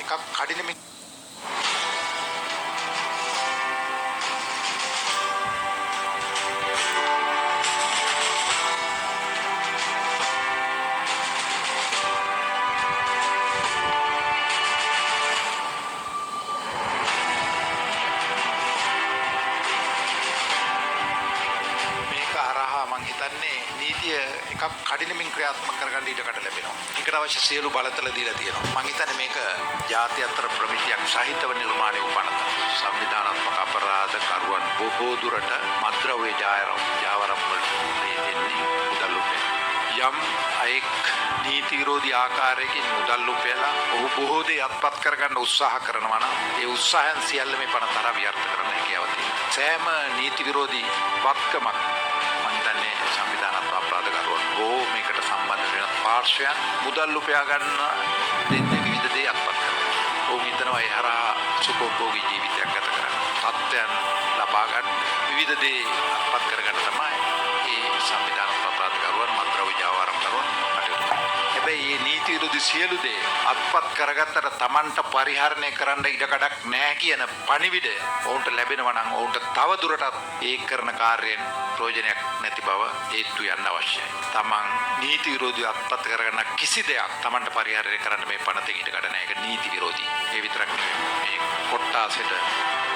එකක් කඩිනමින් මං හිතන්නේ නීතිය එකක් කඩිනමින් ක්‍රියාත්මක කරගන්න ඉඩකඩ ලැබෙනවා. ඒකට අවශ්‍ය සියලු බලතල දීලා තියෙනවා. මං හිතන්නේ මේක ජාත්‍යන්තර ප්‍රමිතියක් සහිතව නිර්මාණය වූ පනත. සංවිධානාත්මක අපරාධ කරුවන් බොහෝ දුරට මත්ද්‍රව්‍ය ජාවරම් වලට දෙන්නේ මුදල් උපයන. යම් අයෙක් නීති විරෝධී ආකාරයකින් මුදල් උපයලා ඔහු බොහෝ දේ අත්පත් කරගන්න උත්සාහ කරනවා නම් ඒ උත්සාහයන් සියල්ල මේ පනත හරහා ව්‍යර්ථ කරන්න හැකියාව තියෙනවා. සෑම නීති විරෝධී වත්කමක් හිතන්නේ සංවිධානාත්මක අපරාධකරුවන් හෝ මේකට සම්බන්ධ වෙන පාර්ශ්වයන් මුදල් උපයා ගන්න දෙන්නේ විවිධ දේ අත්පත් කරනවා. ඔවුන් හිතනවා ඒ හරහා සුඛෝපභෝගී ජීවිතයක් ගත කරන්න. තත්ත්වයන් ලබා ගන්න විවිධ දේ අත්පත් කරගන්න තමයි ඒ සංවිධානාත්මක අපරාධකරුවන් මත්ද්‍රව්‍ය ජාවාරම්කරුවන් කටයුතු කරන්නේ. හැබැයි මේ නීති විරෝධී සියලු දේ අත්පත් කරගත්තට Tamanට පරිහරණය කරන්න ඉඩකඩක් නැහැ කියන පණිවිඩය ඔවුන්ට ලැබෙනවා නම් ඔවුන්ට තව දුරටත් ඒ කරන කාර්යයෙන් ප්‍රයෝජනයක් නැති බව හේතු යන්න අවශ්‍යයි. Taman නීති විරෝධී අත්පත් කරගන්න කිසි දෙයක් Tamanට පරිහරණය කරන්න මේ පනතෙන් ඉඩකඩ නැහැ. ඒක නීති විරෝධී. ඒ විතරක් නෙවෙයි. මේ කොට්ටාසෙට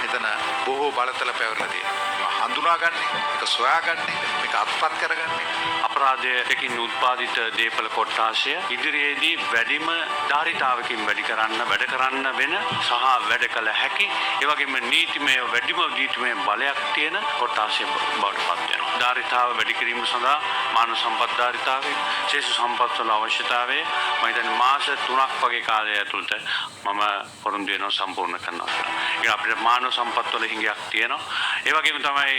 මෙතන බොහෝ බලතල පැවරලා තියෙනවා. හඳුනා ගන්න එක, මේක සොයා ගන්න එක, මේක අත්පත් කරගන්න එක. අපරාධයකින් උත්පාදිත දේපළ කොට්ටාශය ඉදිරියේදී වැඩිම ධාරිතාවකින් වැඩි කරන්න වැඩ කරන්න වෙන සහ වැඩ කළ හැකි ඒ වගේම නීතිමය වැඩිම නීතිමය බලයක් තියෙන කොට්ටාශය බවට පත් වෙනවා. ධාරිතාව වැඩි කිරීම සඳහා මානව සම්පත් ධාරිතාවය, ශේෂ සම්පත් වල අවශ්‍යතාවය මම හිතන්නේ මාස 3ක් වගේ කාලය ඇතුළත මම පොරොන්දු වෙනවා සම්පූර්ණ කරනවා කියලා. ඒක අපිට මානව සම්පත් වල හිඟයක් තියෙනවා. ඒ වගේම තමයි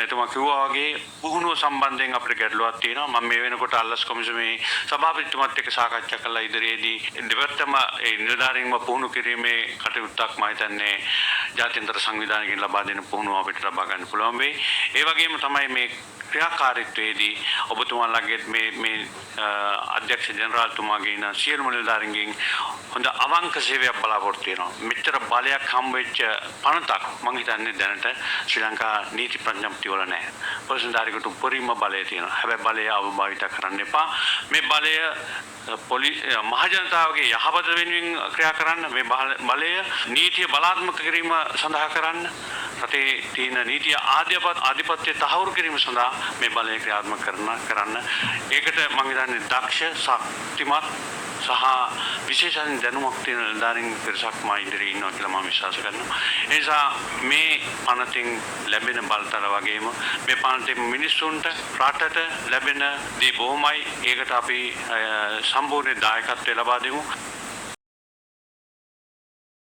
එතුමා කිව්වා වගේ පුහුණුව සම්බන්ධයෙන් අපිට ගැටලුවක් තියෙනවා. මම මේ වෙනකොට අල්ලස් කොමිසමේ සභාපතිතුමත් එක්ක සාකච්ඡා කළා. ඉදිරියේදී දෙපැත්තම ඒ නිලධාරීන්ව පුහුණු කිරීමේ කටයුත්තක් මම හිතන්නේ ජාත්‍යන්තර සංවිධානයකින් ලබා දෙන පුහුණුව අපිට ලබා ගන්න පුළුවන් වෙයි. ඒ වගේම තමයි මේ ක්‍රියාකාරීත්වයේදී ඔබතුමාලගේ මේ මේ අධ්‍යක්ෂ ජෙනරාල්තුමාගේ ඉන්න සියලුම නිලධාරීන්ගෙන් හොඳ අවංක සේවයක් බලාපොරොත්තු වෙනවා. මෙච්චර බලයක් හම්බ වෙච්ච පනතක් මං හිතන්නේ දැනට ශ්‍රී ලංකා නීති ප්‍රඥප්ති වල නැහැ. පොලිස් නිලධාරියෙකුට උපරිම බලය තියෙනවා. හැබැයි බලය අවභාවිත කරන්න එපා. මේ බලය මහජනතාවගේ යහපත වෙනුවෙන් ක්‍රියා කරන්න, මේ බලය නීතිය බලාත්මක කිරීම සඳහා කරන්න, රටේ තියෙන නීතිය ආධිපත්‍ය තහවුරු කිරීම සඳහා මේ බලය ක්‍රියාත්මක කරන්න. ඒකට මං හිතන්නේ දක්ෂ, ශක්තිමත් සහ විශේෂයෙන් දැනුමක් තියෙන නිලධාරීන් පිරිසක් මා ඉදිරියේ ඉන්නවා කියලා මම විශ්වාස කරනවා. ඒ නිසා මේ පනතින් ලැබෙන බලතල වගේම මේ පනතින් මිනිස්සුන්ට රටට ලැබෙන දේ බොහොමයි. ඒකට අපි සම්පූර්ණ දායකත්වය ලබා දෙමු.